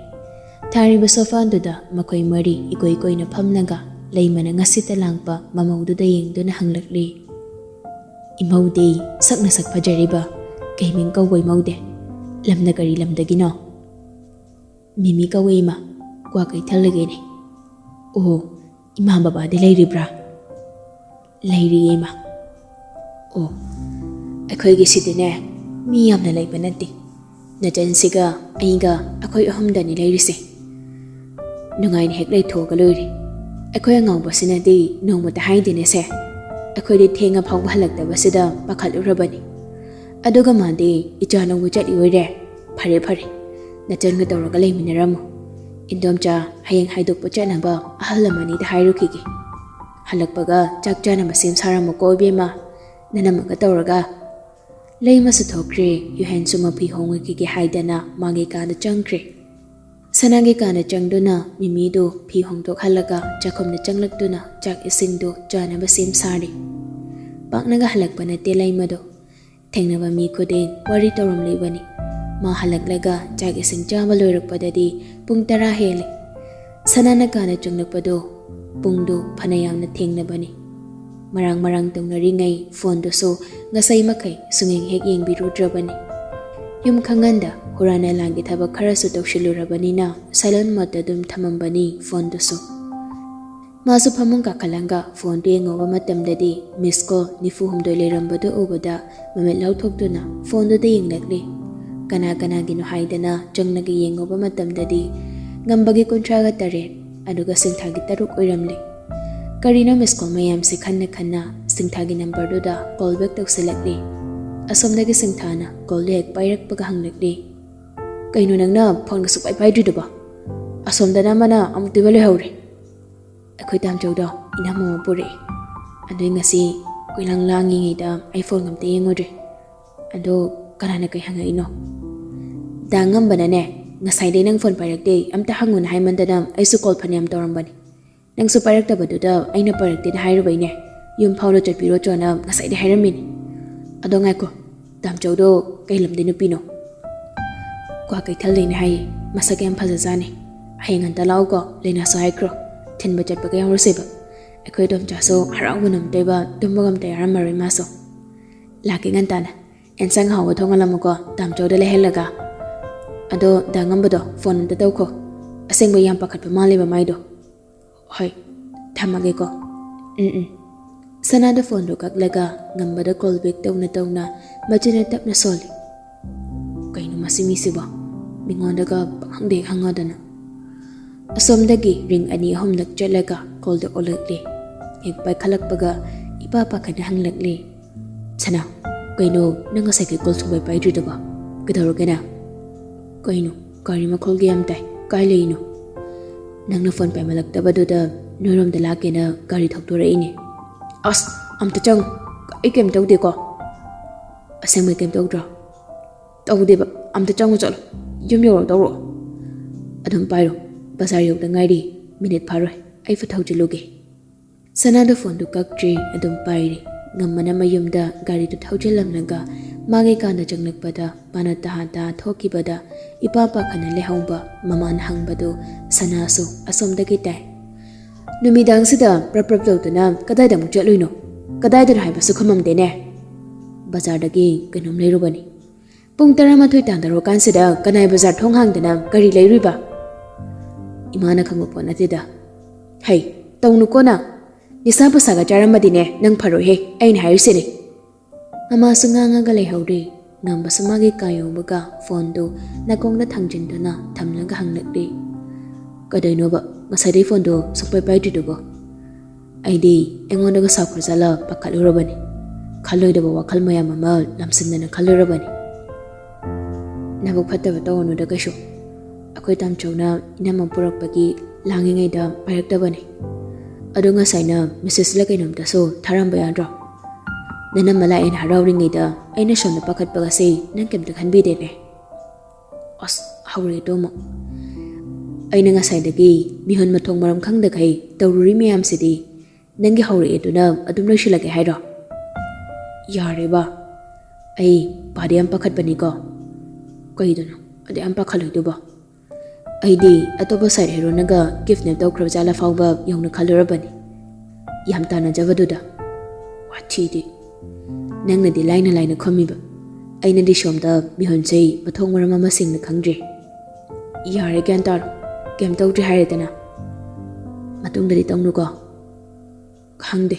ꯊꯥꯔꯤꯕ ꯁꯣꯐꯥꯗꯨꯗ ꯃꯈꯣꯏ ꯃꯔꯤ ꯏꯀꯣꯏ ꯀꯣꯏꯅ ꯐꯝꯂꯒ ꯂꯩꯃꯅ ꯉꯁꯤꯇ ꯂꯥꯡꯕ ꯃꯃꯧꯗꯨꯗ ꯌꯦꯡꯗꯨꯅ ꯍꯪꯂꯛꯂꯤ, "ꯏꯃꯧꯗꯤ ꯁꯛꯅ ꯁꯛ ꯐꯖꯔꯤꯕ, ꯀꯩ ꯃꯤꯡ ꯀꯧꯕ ꯏꯃꯧꯗꯤ? ꯂꯝꯅ ꯀꯔꯤ ꯂꯝꯗꯒꯤꯅꯣ?" "ꯃꯤꯃꯤ ꯀꯧꯋꯦ ꯏꯃꯥ, ꯀ꯭ꯋꯥꯀꯩꯊꯦꯜꯗꯒꯤꯅꯦ꯫" "ꯑꯣ, ꯏꯃꯥ ꯕꯕꯥꯗꯤ ꯂꯩꯔꯤꯕ꯭ꯔꯥ?" "ꯂꯩꯔꯤꯌꯦ ꯏꯃꯥ꯫" "ꯑꯣ, ꯑꯩꯈꯣꯏꯒꯤꯁꯤꯗꯤꯅꯦ ꯃꯤ ꯌꯥꯝꯅ ꯂꯩꯕ ꯅꯠꯇꯦ꯫ ꯅꯆꯟꯁꯤꯒ ꯑꯩꯒ ꯑꯩꯈꯣꯏ ꯑꯍꯨꯝꯗꯅꯤ ꯂꯩꯔꯤꯁꯦ꯫ ꯅꯨꯡꯉꯥꯏꯅ ꯍꯦꯛ ꯂꯩꯊꯣꯛꯑꯒ ꯂꯣꯏꯔꯦ꯫ ꯑꯩꯈꯣꯏ ꯑꯉꯥꯎꯕꯁꯤꯅꯗꯤ ꯅꯣꯡꯃꯇ ꯍꯥꯏꯗꯦꯅꯦꯁꯦ꯫ ꯑꯩꯈꯣꯏꯗꯤ ꯊꯦꯡꯉ ꯐꯥꯎꯕ ꯍꯜꯂꯛꯇꯕꯁꯤꯗ ꯄꯥꯈꯠꯂꯨꯔꯕꯅꯤ꯫ ꯑꯗꯨꯒ ꯃꯥꯗꯤ ꯏꯆꯥ ꯂꯧꯕ ꯆꯠꯂꯤ ꯑꯣꯏꯔꯦ꯫ ꯐꯔꯦ ꯐꯔꯦ, ꯅꯆꯟꯒ ꯇꯧꯔꯒ ꯂꯩꯃꯤꯟꯅꯔꯝꯃꯨ꯫ ꯏꯟꯗꯣꯝꯆꯥ, ꯍꯌꯦꯡ ꯍꯥꯏꯗꯣꯛꯄ ꯆꯠꯅꯕ ꯑꯍꯜ ꯑꯃꯅꯤꯗ ꯍꯥꯏꯔꯨꯈꯤꯒꯦ꯫ ꯍꯜꯂꯛꯄꯒ ꯆꯥꯛ ꯆꯥꯅꯕ ꯁꯦꯝ ꯁꯥꯔꯝꯃꯨꯀꯣ ꯏꯕꯦꯝꯃ, ꯅꯅꯝꯃꯒ ꯇꯧꯔꯒ꯫" ꯂꯩꯃꯁꯨ ꯊꯣꯛꯈ꯭ꯔꯦ꯫ ꯌꯨꯍꯦꯟꯁꯨ ꯃꯐꯤ ꯍꯣꯡꯉꯨꯈꯤꯒꯦ ꯍꯥꯏꯗꯅ ꯃꯥꯒꯤ ꯀꯥꯗ ꯆꯪꯈ꯭ꯔꯦ꯫ ꯁꯅꯥꯒꯤ ꯀꯥꯗ ꯆꯪꯗꯨꯅ ꯃꯤꯃꯤꯗꯨ ꯐꯤ ꯍꯣꯡꯗꯣꯛꯍꯜꯂꯒ ꯆꯥꯛꯈꯨꯝꯗ ꯆꯪꯂꯛꯇꯨꯅ ꯆꯥꯛ ꯏꯁꯤꯡꯗꯨ ꯆꯥꯅꯕ ꯁꯦꯝ ꯁꯥꯔꯤ꯫ ꯄꯥꯛꯅꯒ ꯍꯜꯂꯛꯄ ꯅꯠꯇꯦ ꯂꯩꯃꯗꯣ꯫ ꯊꯦꯡꯅꯕ ꯃꯤ ꯈꯨꯗꯤꯡ ꯋꯥꯔꯤ ꯇꯧꯔꯝꯂꯤꯕꯅꯤ꯫ ꯃꯥ ꯍꯜꯂꯛꯂꯒ ꯆꯥꯛ ꯏꯁꯤꯡ ꯆꯥꯕ ꯂꯣꯏꯔꯛꯄꯗꯗꯤ ꯄꯨꯡ ꯇꯔꯥ ꯍꯦꯜꯂꯦ꯫ ꯁꯅꯥꯅ ꯀꯥꯗ ꯆꯪꯂꯛꯄꯗꯨ ꯄꯨꯡꯗꯨ ꯐꯅ ꯌꯥꯝꯅ ꯊꯦꯡꯂꯕꯅꯤ꯫ ꯃꯔꯥꯡ ꯃꯔꯥꯡ ꯇꯧꯅꯔꯤꯉꯩ ꯐꯣꯟꯗꯨꯁꯨ ꯉꯁꯥꯏ ꯃꯈꯩ ꯁꯨꯡꯌꯦꯡ ꯍꯦꯛ ꯌꯦꯡꯕꯤꯔꯨꯗ꯭ꯔꯕꯅꯤ꯫ ꯌꯨꯝ ꯈꯪꯍꯟꯗ ꯍꯨꯔꯥꯟ ꯅꯂꯥꯟꯒꯤ ꯊꯕꯛ ꯈꯔꯁꯨ ꯇꯧꯁꯤꯜꯂꯨꯔꯕꯅꯤꯅ silent mode ꯑꯗꯨꯝ ꯊꯝꯃꯝꯕꯅꯤ ꯐꯣꯟꯗꯨꯁꯨ꯫ ꯃꯥꯁꯨ ꯐꯃꯨꯡ ꯀꯥꯈꯠꯂꯒ ꯐꯣꯟꯗꯨ ꯌꯦꯡꯉꯨꯕ ꯃꯇꯝꯗꯗꯤ miss call ꯅꯤꯐꯨ ꯍꯨꯝꯗꯣꯏ ꯂꯩꯔꯝꯕꯗꯨ ꯎꯕꯗ ꯃꯃꯤꯠ ꯂꯥꯎꯊꯣꯛꯇꯨꯅ ꯐꯣꯟꯗꯨꯗ ꯌꯦꯡꯂꯛꯂꯤ꯫ ꯀꯅꯥ ꯀꯅꯥꯒꯤꯅꯣ ꯍꯥꯏꯗꯅ ꯆꯪꯂꯒ ꯌꯦꯡꯉꯨꯕ ꯃꯇꯝꯗꯗꯤ ꯉꯝꯕꯒꯤ ꯀꯨꯟꯊ꯭ꯔꯥꯒ ꯇꯔꯦꯠ, ꯑꯗꯨꯒ ꯁꯤꯡꯊꯥꯒꯤ ꯇꯔꯨꯛ ꯑꯣꯏꯔꯝꯂꯦ꯫ ꯀꯔꯤꯅꯣ ꯃꯤꯁ ꯀꯣꯜ ꯃꯌꯥꯝꯁꯦ ꯈꯟꯅ ꯈꯟꯅ ꯁꯤꯡꯊꯥꯒꯤ ꯅꯝꯕꯔꯗꯨꯗ ꯀꯣꯜ ꯕꯦꯛ ꯇꯧꯁꯤꯜꯂꯛꯂꯤ꯫ ꯑꯁꯣꯝꯗꯒꯤ ꯁꯤꯡꯊꯥꯅ ꯀꯣꯜꯗꯨ ꯍꯦꯛ ꯄꯥꯏꯔꯛꯄꯒ ꯍꯪꯂꯛꯂꯤ, "ꯀꯩꯅꯣ ꯅꯪꯅ ꯐꯣꯟꯒ ꯁꯨꯛꯄꯥꯏ ꯄꯥꯏꯗ꯭ꯔꯤꯗꯨꯕꯣ? ꯑꯁꯣꯝꯗꯅ ꯑꯃꯅ ꯑꯃꯨꯛꯇꯣꯏꯕ ꯂꯩꯍꯧꯔꯦ꯫ ꯑꯩꯈꯣꯏ ꯇꯥꯝꯆꯧꯗꯣ ꯏꯅꯝꯃ ꯑꯃ ꯄꯨꯔꯛꯑꯦ꯫ ꯑꯗꯨꯏ ꯉꯁꯤ ꯀꯣꯏꯂꯥꯡ ꯂꯥꯡꯉꯤꯉꯩꯗ ꯑꯩ ꯐꯣꯟꯒ ꯑꯝꯇ ꯌꯦꯡꯉꯨꯗ꯭ꯔꯦ꯫ ꯑꯗꯣ ꯀꯅꯥꯅ ꯀꯩ ꯍꯪꯉꯛꯏꯅꯣ?" "ꯗꯥ ꯉꯝꯕꯅꯅꯦ, ꯉꯁꯥꯏꯗꯩ ꯅꯪ ꯐꯣꯟ ꯄꯥꯏꯔꯛꯇꯦ, ꯑꯝꯇ ꯍꯪꯉꯨꯅ ꯍꯥꯏꯃꯟꯗꯅ ꯑꯩꯁꯨ ꯀꯣꯜ ꯐꯅꯌꯥꯝ ꯇꯧꯔꯝꯕꯅꯤ꯫ ꯅꯪꯁꯨ ꯄꯥꯏꯔꯛꯇꯕꯗꯨꯗ ꯑꯩꯅ ꯄꯥꯏꯔꯛꯇꯦꯅ ꯍꯥꯏꯔꯨꯕꯩꯅꯦ꯫ ꯌꯨꯝ ꯐꯥꯎꯅ ꯆꯠꯄꯤꯔꯣ ꯆꯣꯅ ꯉꯁꯥꯏꯗꯩ ꯍꯥꯏꯔꯝꯃꯤꯅꯤ꯫ ꯑꯗꯣ ꯉꯥꯏꯈꯣ, ꯇꯥꯝꯆꯧꯗꯣ ꯀꯩ ꯂꯝꯗꯩ ꯅꯨꯄꯤꯅꯣ?" "ꯀ꯭ꯋꯥꯀꯩꯊꯦꯜꯗꯩꯅꯦ ꯍꯥꯏꯌꯦ꯫ ꯃꯁꯛ ꯌꯥꯝ ꯐꯖꯖꯥꯠꯅꯤ꯫ ꯍꯌꯦꯡ ꯉꯟꯇꯥ ꯂꯥꯛꯎꯀꯣ, ꯂꯩꯅꯥꯁꯨ ꯍꯥꯏꯈ꯭ꯔꯣ꯫ ꯊꯤꯟꯕ ꯆꯠꯄꯒ ꯌꯥꯎꯔꯨꯁꯦꯕ꯫ ꯑꯩꯈꯣꯏ ꯑꯗꯣꯝꯆꯥꯁꯨ ꯍꯔꯥꯎꯕꯅ ꯑꯝꯇꯣꯏꯕ ꯇꯨꯝꯕꯒ ꯑꯝꯇ ꯌꯥꯔꯝꯃꯔꯣꯏ ꯃꯥꯁꯨ꯫ ꯂꯥꯛꯀꯦ ꯉꯟꯇꯥꯅ꯫ ꯑꯦꯟꯁꯥꯡ ꯑꯍꯥꯎꯕ ꯊꯣꯡꯍꯜꯂꯝꯃꯨꯀꯣ, ꯇꯥꯝꯆꯧꯗ ꯂꯩꯍꯜꯂꯒ꯫ ꯑꯗꯣ ꯗꯥ ꯉꯝꯕꯗꯣ ꯐꯣꯟ ꯑꯝꯇ ꯇꯧꯈꯣ꯫ ꯑꯁꯦꯡꯕ ꯌꯥꯝ ꯄꯥꯈꯠꯄ ꯃꯥꯜꯂꯦꯕ ꯃꯥꯏꯗꯣ꯫ ꯍꯣꯏ, ꯊꯝꯃꯒꯦꯀꯣ꯫ ꯎꯝ, ꯎꯝ꯫" ꯁꯅꯥꯗ ꯐꯣꯟꯗꯨ ꯀꯛꯂꯒ ꯉꯝꯕꯗ ꯀꯣꯜ ꯕꯦꯛ ꯇꯧꯅ ꯇꯧꯅ ꯃꯆꯤꯟꯅ ꯇꯞꯅ ꯁꯣꯜꯂꯤ꯫ "ꯀꯩꯅꯣ ꯃꯁꯤ ꯃꯤꯁꯤꯕꯣ? ꯃꯤꯉꯣꯟꯗꯒ ꯄꯪꯍꯪꯗ ꯍꯦꯛ ꯍꯪꯉꯗꯅ꯫" ꯑꯁꯣꯝꯗꯒꯤ ꯔꯤꯡ ꯑꯅꯤ ꯑꯍꯨꯝꯂꯛ ꯆꯠꯂꯒ ꯀꯣꯜꯗꯨ ꯑꯣꯜꯂꯛꯂꯦ꯫ ꯍꯦꯛ ꯄꯥꯏꯈꯠꯂꯛꯄꯒ ꯏꯄꯥ ꯄꯥꯈꯠꯅ ꯍꯪꯂꯛꯂꯦ, "ꯁꯅꯥ, ꯀꯩꯅꯣ ꯅꯪ ꯉꯁꯥꯏꯒꯤ ꯀꯣꯜ ꯁꯨꯡꯄꯥꯏ ꯄꯥꯏꯗ꯭ꯔꯤꯗꯨꯕꯣ? ꯀꯩꯗꯧꯔꯒꯦ ꯅꯪ?" "ꯀꯩꯅꯣ, ꯒꯥꯔꯤ ꯃꯈꯣꯜꯒ ꯌꯥꯝ ꯇꯥꯏ꯫ ꯀꯥꯏ ꯂꯩꯔꯤꯅꯣ?" "ꯅꯪꯅ ꯐꯣꯟ ꯄꯥꯏꯃꯜꯂꯛꯇꯕꯗꯨꯗ ꯅꯣꯏꯔꯣꯝꯗ ꯂꯥꯛꯀꯦꯅ ꯒꯥꯔꯤ ꯊꯧꯗꯣꯔꯛꯏꯅꯦ꯫" "ꯑꯁ, ꯑꯝꯇ ꯆꯪꯉꯨ꯫ ꯑꯩ ꯀꯩꯝ ꯇꯧꯗꯦꯀꯣ꯫ ꯑꯁꯦꯡꯕꯩ ꯀꯩꯝ ꯇꯧꯗ꯭ꯔꯣ?" "ꯇꯧꯗꯦꯕ꯫ ꯑꯝꯇ ꯆꯪꯉꯨ ꯆꯠꯂꯣ꯫ ꯌꯨꯝ ꯌꯧꯔ ꯇꯧꯔꯛꯑꯣ꯫" "ꯑꯗꯨꯝ ꯄꯥꯏꯔꯣ꯫ ꯕꯖꯥꯔ ꯌꯧꯗ ꯉꯥꯏꯔꯤ꯫ ꯃꯤꯅꯤꯠ ꯐꯥꯔꯣꯏ꯫ ꯑꯩ ꯐꯠ ꯊꯧꯖꯤꯜꯂꯨꯒꯦ꯫" ꯁꯅꯥꯗꯣ ꯐꯣꯟꯗꯨ ꯀꯛꯇ꯭ꯔꯤ, ꯑꯗꯨꯝ ꯄꯥꯏꯔꯤ꯫ ꯉꯝꯃꯅ ꯃꯌꯨꯝꯗ ꯒꯥꯔꯤꯗꯨ ꯊꯧꯖꯤꯜꯂꯝꯂꯒ ꯃꯥꯒꯤ ꯀꯥꯗ ꯆꯪꯂꯛꯄꯗ ꯃꯥꯅ ꯇꯍꯥ ꯇꯍꯥ ꯊꯣꯛꯈꯤꯕꯗ ꯏꯄꯥ ꯄꯥꯈꯠꯅ ꯂꯩꯍꯧꯕ ꯃꯃꯥꯅ ꯍꯪꯕꯗꯨ ꯁꯅꯥꯁꯨ ꯑꯁꯣꯝꯗꯒꯤ ꯇꯥꯏ꯫ "ꯅꯨꯃꯤꯗꯥꯡꯁꯤꯗ ꯄ꯭ꯔꯞ ꯄ꯭ꯔꯞ ꯇꯧꯗꯨꯅ ꯀꯗꯥꯏꯗ ꯑꯃꯨꯛ ꯆꯠꯂꯨꯏꯅꯣ? ꯀꯗꯥꯏꯗꯅꯣ ꯍꯥꯏꯕꯁꯨ ꯈꯨꯝꯃꯝꯗꯦꯅꯦ꯫" "ꯕꯖꯥꯔꯗꯒꯤ ꯀꯩꯅꯣꯝ ꯂꯩꯔꯨꯕꯅꯤ꯫" "ꯄꯨꯡ ꯇꯔꯥꯃꯥꯊꯣꯏ ꯇꯥꯗꯧꯔꯀꯥꯟꯁꯤꯗ ꯀꯅꯥꯏ ꯕꯖꯥꯔ ꯊꯣꯡ ꯍꯥꯡꯗꯅ ꯀꯔꯤ ꯂꯩꯔꯨꯏꯕ?" "ꯏꯃꯥꯅ ꯈꯪꯕ ꯄꯣꯠ ꯅꯠꯇꯦꯗ꯫" "ꯍꯩ, ꯇꯧꯅꯨꯀꯣ ꯅꯪ꯫ ꯅꯤꯁꯥ ꯄꯨꯁꯥꯒ ꯆꯥꯔꯝꯃꯗꯤꯅꯦ ꯅꯪ ꯐꯔꯣꯏꯍꯦ, ꯑꯩꯅ ꯍꯥꯏꯔꯤꯁꯤꯅꯦ꯫" ꯃꯃꯥꯁꯨ ꯉꯥꯡꯉꯒ ꯂꯩꯍꯧꯔꯦ꯫ ꯉꯝꯕꯁꯨ ꯃꯥꯒꯤ ꯀꯥ ꯌꯧꯕꯒ ꯐꯣꯟꯗꯨ ꯅꯥꯀꯣꯡꯗ ꯊꯥꯡꯖꯤꯟꯗꯨꯅ ꯊꯝꯂꯒ ꯍꯪꯂꯛꯂꯤ, "ꯀꯩꯗꯧꯅꯣꯕ ꯉꯁꯥꯏꯗꯩ ꯐꯣꯟꯗꯣ ꯁꯨꯡꯄꯥꯏ ꯄꯥꯏꯗ꯭ꯔꯤꯗꯨꯕꯣ?" ꯑꯩꯗꯤ ꯑꯩꯉꯣꯟꯗꯒ ꯁꯥꯎꯈ꯭ꯔꯖꯥꯠꯂ ꯄꯥꯈꯠꯂꯨꯔꯕꯅꯤ꯫ ꯈꯜꯂꯣꯏꯗꯕ ꯋꯥꯈꯜ ꯃꯌꯥꯝ ꯑꯃ ꯂꯥꯝꯁꯤꯟꯗꯅ ꯈꯜꯂꯨꯔꯕꯅꯤ꯫ "ꯅꯕꯨꯛ ꯐꯠꯇꯕ ꯇꯧꯒꯅꯨꯗ ꯀꯩꯁꯨ꯫ ꯑꯩꯈꯣꯏ ꯇꯥꯝꯆꯧꯅ ꯏꯅꯝꯃ ꯄꯨꯔꯛꯄꯒꯤ ꯂꯥꯡꯉꯤꯉꯩꯗ ꯄꯥꯏꯔꯛꯇꯕꯅꯤ꯫ ꯑꯗꯣ ꯉꯁꯥꯏꯅ ꯃꯦꯁꯦꯖꯂ ꯀꯩꯅꯣꯝꯇꯁꯨ ꯊꯥꯔꯝꯕ ꯌꯥꯗ꯭ꯔꯣ? ꯅꯅꯝꯃ ꯂꯥꯛꯑꯦꯅ ꯍꯔꯥꯎꯔꯤꯉꯩꯗ ꯑꯩꯅ ꯁꯣꯝꯗ ꯄꯥꯈꯠꯄꯒꯁꯦ ꯅꯪ ꯀꯩꯝꯇ ꯈꯟꯕꯤꯗꯦꯅꯦ꯫" ꯑꯁ, ꯍꯧꯔꯛꯑꯦ ꯇꯣ ꯑꯃꯨꯛ꯫ "ꯑꯩꯅ ꯉꯁꯥꯏꯗꯒꯤ ꯃꯤꯍꯨꯟ ꯃꯊꯣꯡ ꯃꯔꯝ ꯈꯪꯗꯈꯩ ꯇꯧꯔꯨꯔꯤ ꯃꯌꯥꯝꯁꯤꯗꯤ ꯅꯪꯒꯤ ꯍꯧꯔꯛꯑꯦꯗꯨꯅ ꯑꯗꯨꯝ ꯂꯣꯏꯁꯤꯜꯂꯒꯦ ꯍꯥꯏꯔꯣ?" "ꯌꯥꯔꯦꯕ, ꯑꯩ ꯄꯥꯗꯤ ꯌꯥꯝ ꯄꯥꯈꯠꯄꯅꯤꯀꯣ꯫" "ꯀꯩꯗꯅꯣ ꯑꯗꯨ ꯌꯥꯝ ꯄꯥꯈꯠꯂꯣꯏꯗꯨꯕꯣ? ꯑꯩꯗꯤ ꯑꯇꯣꯞꯄ ꯁꯥꯏꯠ ꯍꯦꯔꯣꯅꯒ ꯀꯤꯗꯅꯦꯞ ꯇꯧꯈ꯭ꯔꯕ ꯖꯥꯠꯂ ꯐꯥꯎꯕ ꯌꯧꯅ ꯈꯜꯂꯨꯔꯕꯅꯤ꯫ ꯌꯥꯝ ꯇꯥꯟꯅꯖꯕꯗꯨꯗ꯫ ꯋꯥꯊꯤꯗꯤ꯫ ꯅꯪꯅꯗꯤ ꯂꯥꯏꯅ ꯂꯥꯏꯅ ꯈꯨꯝꯃꯤꯕ, ꯑꯩꯅꯗꯤ ꯁꯣꯝꯗ ꯃꯤꯍꯨꯟꯁꯦ ꯃꯊꯣꯡ ꯃꯔꯝ ꯑꯃ ꯁꯦꯡꯅ ꯈꯪꯗ꯭ꯔꯤ꯫" "ꯌꯥꯔꯦ, ꯒ꯭ꯌꯥꯟ ꯇꯥꯔꯣ꯫ ꯀꯩꯝ ꯇꯧꯗ꯭ꯔꯤ ꯍꯥꯏꯔꯦꯗꯅ꯫ ꯃꯇꯨꯡꯗꯗꯤ ꯇꯧꯅꯨꯀꯣ꯫" "ꯈꯪꯗꯦ꯫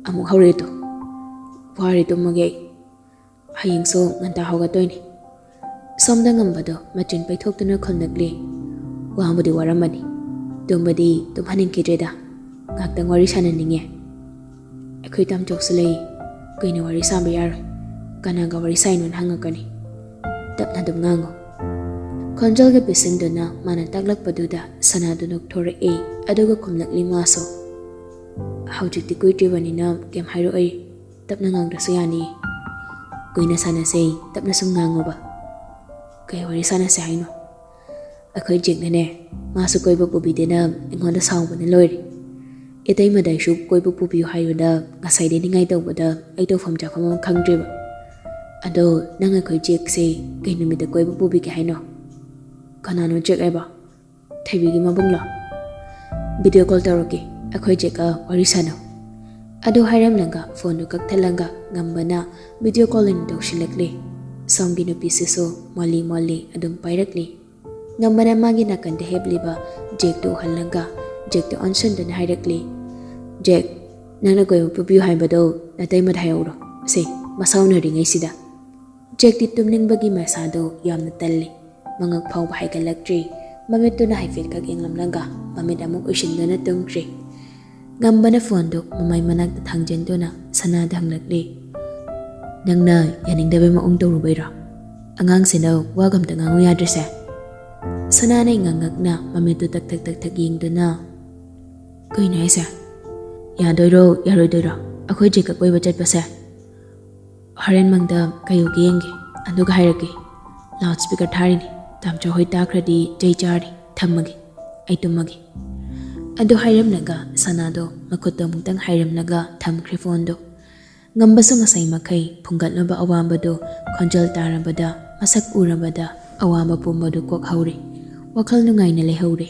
ꯑꯃꯨꯛ ꯍꯧꯔꯛꯑꯦ ꯇꯣ꯫ ꯋꯥꯔꯦ, ꯇꯨꯝꯃꯒꯦ ꯑꯩ꯫ ꯍꯌꯦꯡꯁꯨ ꯉꯟꯇꯥ ꯍꯧꯒꯠꯇꯣꯏꯅꯤ꯫" ꯁꯣꯝꯗ ꯉꯝꯕꯗꯣ ꯃꯆꯤꯟ ꯄꯩꯊꯣꯛꯇꯨꯅ ꯈꯨꯝꯂꯛꯂꯤ꯫ "ꯋꯥꯕꯨꯗꯤ ꯋꯥꯔꯝꯃꯅꯤ꯫ ꯇꯨꯝꯕꯗꯤ ꯇꯨꯝꯍꯟꯅꯤꯡꯈꯤꯗ꯭ꯔꯦꯗ꯫ ꯉꯥꯏꯍꯥꯛꯇꯪ ꯋꯥꯔꯤ ꯁꯥꯟꯅꯅꯤꯡꯉꯦ꯫" "ꯑꯩꯈꯣꯏ ꯇꯥꯝꯆꯧꯁꯨ ꯂꯩ꯫ ꯀꯨꯏꯅ ꯋꯥꯔꯤ ꯁꯥꯕ ꯌꯥꯔꯣꯏ꯫ ꯀꯅꯥꯒ ꯋꯥꯔꯤ ꯁꯥꯏꯅꯣꯅ ꯍꯪꯉꯛꯀꯅꯤ꯫ ꯇꯞꯅ ꯑꯗꯨꯝ ꯉꯥꯡꯉꯨ꯫" ꯈꯣꯟꯖꯦꯜꯒ ꯄꯤꯁꯤꯟꯗꯨꯅ ꯃꯥꯅ ꯇꯥꯛꯂꯛꯄꯗꯨꯗ ꯁꯅꯥꯗꯨ ꯅꯣꯛꯊꯣꯔꯛꯏ꯫ ꯑꯗꯨꯒ ꯈꯨꯝꯂꯛꯂꯤ ꯃꯥꯁꯨ꯫ "ꯍꯧꯖꯤꯛꯇꯤ ꯀꯨꯏꯗ꯭ꯔꯤꯕꯅꯤꯅ ꯀꯩꯝ ꯍꯥꯏꯔꯛꯑꯣꯏ꯫ ꯇꯞꯅ ꯉꯥꯡꯗ꯭ꯔꯁꯨ ꯌꯥꯅꯤ꯫" "ꯀꯨꯏꯅ ꯁꯥꯟꯅꯁꯦ, ꯇꯞꯅ ꯁꯨꯝ ꯉꯥꯡꯉꯣꯕ꯫" "ꯀꯩ ꯋꯥꯔꯤ ꯁꯥꯟꯅꯁꯦ ꯍꯥꯏꯅꯣ?" "ꯑꯩꯈꯣꯏ ꯖꯦꯛꯅꯅꯦ, ꯃꯥꯁꯨ ꯀꯣꯏꯕ ꯄꯨꯕꯤꯗꯦꯅ ꯑꯩꯉꯣꯟꯗ ꯁꯥꯎꯕꯅ ꯂꯣꯏꯔꯦ꯫ ꯏꯇꯩꯃꯗ ꯑꯩꯁꯨ ꯀꯣꯏꯕ ꯄꯨꯕꯤꯌꯨ ꯍꯥꯏꯌꯨꯅ ꯉꯁꯥꯏꯗꯩ ꯅꯤꯡꯉꯥꯏ ꯇꯧꯕꯗ ꯑꯩ ꯇꯧꯐꯝ ꯆꯥꯐꯝ ꯑꯃ ꯈꯪꯗ꯭ꯔꯦꯕ꯫ ꯑꯗꯣ ꯅꯪ ꯑꯩꯈꯣꯏ ꯖꯦꯛꯁꯦ ꯀꯩ ꯅꯨꯃꯤꯠꯇ ꯀꯣꯏꯕ ꯄꯨꯕꯤꯒꯦ ꯍꯥꯏꯅꯣ?" "ꯀꯅꯥꯅꯣ ꯖꯦꯛ ꯍꯥꯏꯕ? ꯊꯣꯏꯕꯤꯒꯤ ꯃꯕꯨꯡꯂꯣ?" "ꯚꯤꯗꯤꯑꯣ ꯀꯣꯜ ꯇꯧꯔꯛꯀꯦ, ꯑꯩꯈꯣꯏ ꯖꯦꯛꯀ ꯋꯥꯔꯤ ꯁꯥꯟꯅꯧ꯫" ꯑꯗꯨ ꯍꯥꯏꯔꯝꯂꯒ ꯐꯣꯟꯗꯨ ꯀꯛꯊꯠꯂꯒ ꯉꯝꯕꯅ ꯚꯤꯗꯤꯑꯣ ꯀꯣꯜ ꯑꯣꯏꯅ ꯇꯧꯁꯤꯜꯂꯛꯂꯦ꯫ ꯁꯣꯝꯒꯤ ꯅꯨꯄꯤꯁꯤꯁꯨ ꯃꯣꯜꯂꯤ ꯃꯣꯜꯂꯤ ꯑꯗꯨꯝ ꯄꯥꯏꯔꯛꯂꯤ꯫ ꯉꯝꯕꯅ ꯃꯥꯒꯤ ꯅꯥꯀꯟꯗ ꯍꯦꯞꯂꯤꯕ ꯖꯦꯛꯇꯨ ꯎꯍꯜꯂꯒ ꯖꯦꯛꯇ ꯑꯣꯟꯁꯤꯟꯗꯨꯅ ꯍꯥꯏꯔꯛꯂꯤ, "ꯖꯦꯛ, ꯅꯪꯅ ꯀꯣꯏꯕ ꯄꯨꯕꯤꯌꯨ ꯍꯥꯏꯕꯗꯣ ꯅꯇꯩꯃꯗ ꯍꯥꯏꯍꯧꯔꯣ꯫ ꯁꯦ, ꯃꯁꯥ ꯎꯅꯔꯤꯉꯩꯁꯤꯗ꯫" ꯖꯦꯛꯇꯤ ꯇꯨꯝꯅꯤꯡꯕꯒꯤ ꯃꯁꯥꯗꯨ ꯌꯥꯝꯅ ꯇꯜꯂꯤ꯫ ꯃꯉꯛ ꯐꯥꯎꯕ ꯍꯥꯏꯒꯠꯂꯛꯇ꯭ꯔꯤ꯫ ꯃꯃꯤꯠꯇꯨꯅ ꯍꯥꯏꯐꯦꯠꯈꯛ ꯌꯦꯡꯂꯝꯂꯒ ꯃꯃꯤꯠ ꯑꯃꯨꯛ ꯎꯏꯁꯤꯟꯗꯨꯅ ꯇꯨꯝꯈ꯭ꯔꯤ꯫ ꯉꯝꯕꯅ ꯐꯣꯟꯗꯨ ꯃꯃꯥꯏ ꯃꯅꯥꯛꯇ ꯊꯥꯡꯖꯤꯟꯗꯨꯅ ꯁꯅꯥꯗ ꯍꯪꯂꯛꯂꯤ, "ꯅꯪꯅ ꯌꯥꯅꯤꯡꯗꯕꯩ ꯃꯑꯣꯡ ꯇꯧꯔꯨꯕꯩꯔꯣ? ꯑꯉꯥꯡꯁꯤꯅ ꯋꯥꯒ ꯑꯝꯇ ꯉꯥꯡꯉꯨ ꯌꯥꯗ꯭ꯔꯤꯁꯦ?" ꯁꯅꯥꯅ ꯉꯥꯡꯉꯛꯅ ꯃꯃꯤꯠꯇꯨ ꯇꯛ ꯇꯛ ꯇꯛ ꯇꯛ ꯌꯦꯡꯗꯨꯅ, "ꯀꯩꯅꯣ ꯍꯥꯏꯁꯦ? ꯌꯥꯗꯣꯏꯔꯣ ꯌꯥꯔꯣꯏꯗꯣꯏꯔꯣ ꯑꯩꯈꯣꯏ ꯖꯦꯛꯀ ꯀꯣꯏꯕ ꯆꯠꯄꯁꯦ? ꯍꯣꯔꯦꯟ ꯃꯪꯗ ꯀꯩ ꯎꯒꯦ ꯌꯦꯡꯒꯦ, ꯑꯗꯨꯒ ꯍꯥꯏꯔꯛꯀꯦ꯫ ꯂꯥꯎꯠ ꯁ꯭ꯄꯤꯀꯔ ꯊꯥꯔꯤꯅꯤ, ꯇꯥꯝꯆꯧ ꯍꯣꯏ ꯇꯥꯈ꯭ꯔꯗꯤ ꯆꯩ ꯆꯥꯔꯅꯤ꯫ ꯊꯝꯃꯒꯦ, ꯑꯩ ꯇꯨꯝꯃꯒꯦ"꯫ ꯑꯗꯨ ꯍꯥꯏꯔꯝꯂꯒ ꯁꯅꯥꯗꯣ ꯃꯈꯨꯠꯇꯣ ꯑꯃꯨꯛꯇꯪ ꯍꯥꯏꯔꯝꯂꯒ ꯊꯝꯈ꯭ꯔꯦ ꯐꯣꯟꯗꯣ꯫ ꯉꯝꯕꯁꯨ ꯉꯁꯥꯏ ꯃꯈꯩ ꯐꯨꯡꯒꯠꯂꯨꯕ ꯑꯋꯥꯕꯗꯨ ꯈꯣꯟꯖꯦꯜ ꯇꯥꯔꯕꯗ, ꯃꯁꯛ ꯎꯔꯕꯗ ꯑꯋꯥꯕ ꯄꯨꯝꯕꯗꯨ ꯀꯣꯛꯍꯧꯔꯦ꯫ ꯋꯥꯈꯜ ꯅꯨꯡꯉꯥꯏꯅ ꯂꯩꯍꯧꯔꯦ꯫